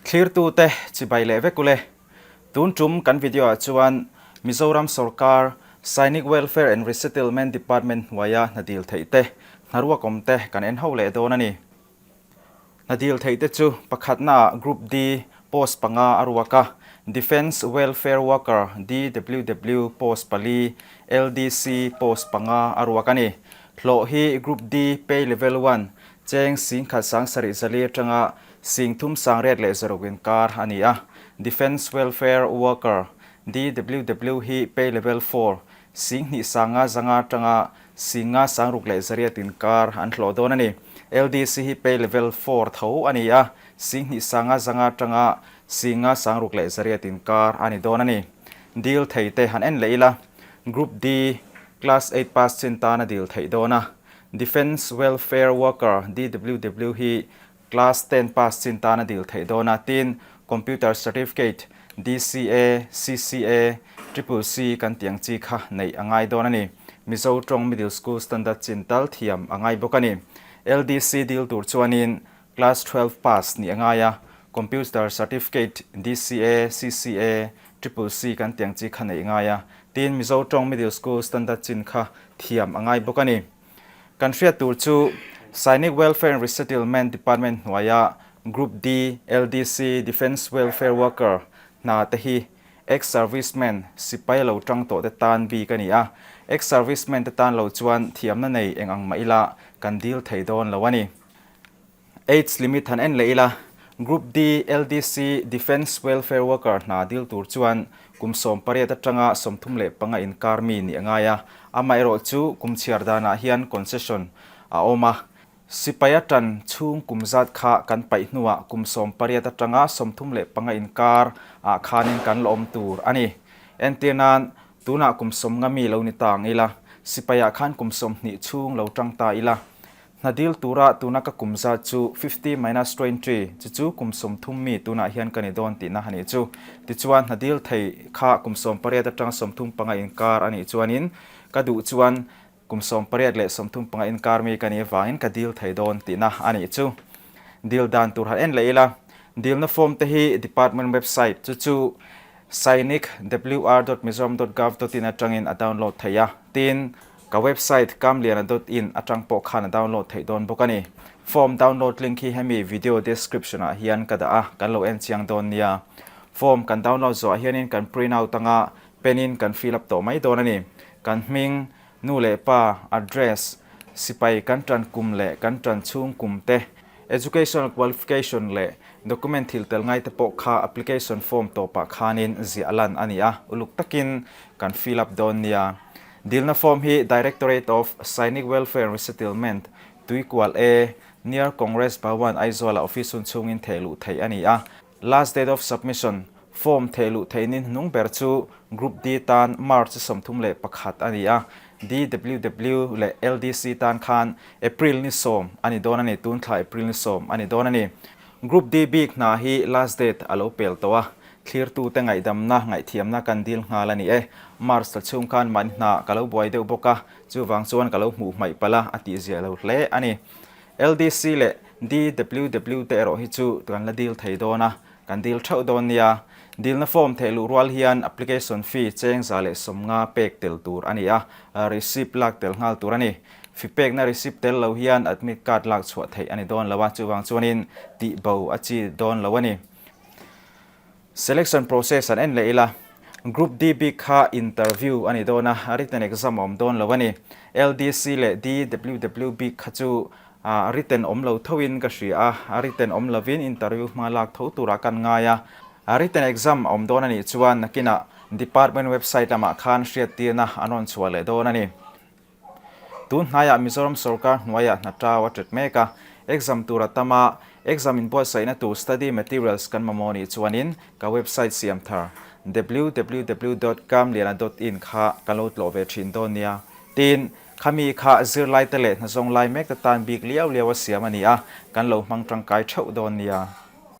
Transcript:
Thlirtute chibai leh vek ule. Tun tum kan video ah chuan Mizoram sorkar Sainik Welfare and Resettlement Department hnuaia hna dil theih te, hna ruak awm te kan en ho leh dawn a ni. Hna dil theih te chu pakhatna ah Group D post panga a ruak a, Defence Welfare Worker, DWW, post pali, LDC post panga a ruak a ni. Hlawh hi Group D pay level one cheng singkhat sangsarih zali atanga singthum sangriat leh zaruk inkar a ni a. Defence Welfare Worker, DWW, hi pay level four singhnih sanga zanga atanga singa sangruk leh zariat inkar an hlawh dawn a ni. LDC hi pay level four tho a ni a, singhnih sanga zanga atanga singa sangruk leh zariat inkar a ni dawn a ni. Dil thei te han en leh ila, Group D, Class eight pass chin tan a dil theih dawn a. Defence Welfare Worker, DWW, hi Class ten pass chin tan a dil theih dawn a. Tin, Computer Certificate, DCA, CCA, Triple C kan tih ang chi kha neih a ngai dawn a ni. Mizo tawng Middle School Standard chin tal thiam a ngai bawk a ni. LDC dil tur chuanin Class 12 pass nih a ngai a, Computer Certificate, DCA, CCA, Triple C kan tih ang chi kha neih ngai a, tin Mizo tawng Middle School Standard chin kha thiam a ngai bawk a ni. Kan hriat tur chu Sainik Welfare and Resettlement Department hnuaia Group D, LDC, Defence Welfare Worker hna te hi Ex-servicemen, sipai lo tang tawh te tan bik a ni a, ex-servicemen te tan lo chuan thiamna nei eng ang mah ila kan dil thei dawn lo a ni. Age limit han en leh ila, Group D, LDC, Defence Welfare Worker hna dil tur chuan kum 18 atanga 35 inkar mi nih a ngai a, amaherawh chu kum chhiar danah hian concession a awm a. Sipai atan chhung kum zat kha kan paih hnuah kum 18 atanga 35 inkar ah khanin kan la awm tur a ni. Entir nan, tunah kum 50 mi lo ni ta ang ila, sipaiah khan kum 20 chhung lo tang ta ila, Hna dil tura tuna ka kum zat chu 50 minus 20, chu chu kum 30 mi tunah hian ka ni dawn tihna a nih chu. Tichuan, hna dil thei kha kum 18 atanga 35 inkar a nih chuanin ka duh chuan kum 18 leh 35 inkar mi ka nih avangin ka dil thei dawn tihna a nih chu. Dil dan tur han en leh ila, dilna form te hi department website chu chu sainikWR.mizoram.gov.in atangin a download theih a, tin, Ka website kamliana dot in atang pawh khan a download theih dawn bawk a ni. Form download link hi hemi video description ah hian ka dah a, kan lo en chiang dawn nia. Form kan download zawh ah hianin kan print out anga pen in kan fill up tawh mai dawn a ni. Kan hming, nu leh pa, address, sipai kan tan kum leh kan tan chhung kum te, educational qualification leh document thil tel ngai te pawh kha application form tawpah khanin ziah lan a ni a, uluk takin kan fill up dawn nia. Dilna form hi Directorate of Sainik Welfare and Resettlement, Tuikual A, near Congress Bhawan, Aizawl-ah office hun chhungin thehluh theih a ni a. Last date of submission, Form thehluh theih ni hnung ber chu Group D tan March 31 a ni a, DWW leh LDC tan khan April ni 10 a ni dawn a ni, tun thla April ni 10 a ni dawn a ni. Group D bik hna hi last date a lo pel tawh a, Thlirtute ngaihdamna, ngaihthiamna kan dil nghal a ni e. Mars tla chhung khan mahni hna ka lo buai deuh bawk a, chuvang chuan ka lo hmuh hmaih palh a, a tihziah lo hle a ni. LDC leh DWW te erawh hi chu kan la dil thei dawn a, kan dil theuh dawn nia. Dilna form theih luh rual hian application fee cheng 150 pek tel tur a ni a, receipt lak tel nghal tur a ni. Fee pekna receipt tel lo hian admit card lak chhuah theih a ni dawn lo a, chuvang chuanin tihbo a chi dawn lo a ni. Selection process an en leh ila, Group D bik kha interview a ni dawn a, written exam a awm dawn lo a ni. LDC leh DWW bik kha chu written awm lo thoin ka hria a, written awm lovin interview hma lak tho turah kan ngai a. Written exam a awm dawn a nih chuan nakinah department website lamah khan hriattirna an rawn chhuah leh dawn a ni. Tun hnaiah Mizoram sorkar hnuaiah hna tau a tet mek a, exam tur a tam a, exam inbuatsaihna tur study materials kan mamawh nih chuanin ka website siam thar www dot kamliana dot in kha ka lo tlawh ve thin dawn nia. Tin, khami kha zirlaite leh hnazawng lai mek te tan bik liau liau a siam a ni a, kan lo hmang tangkai theuh dawn nia.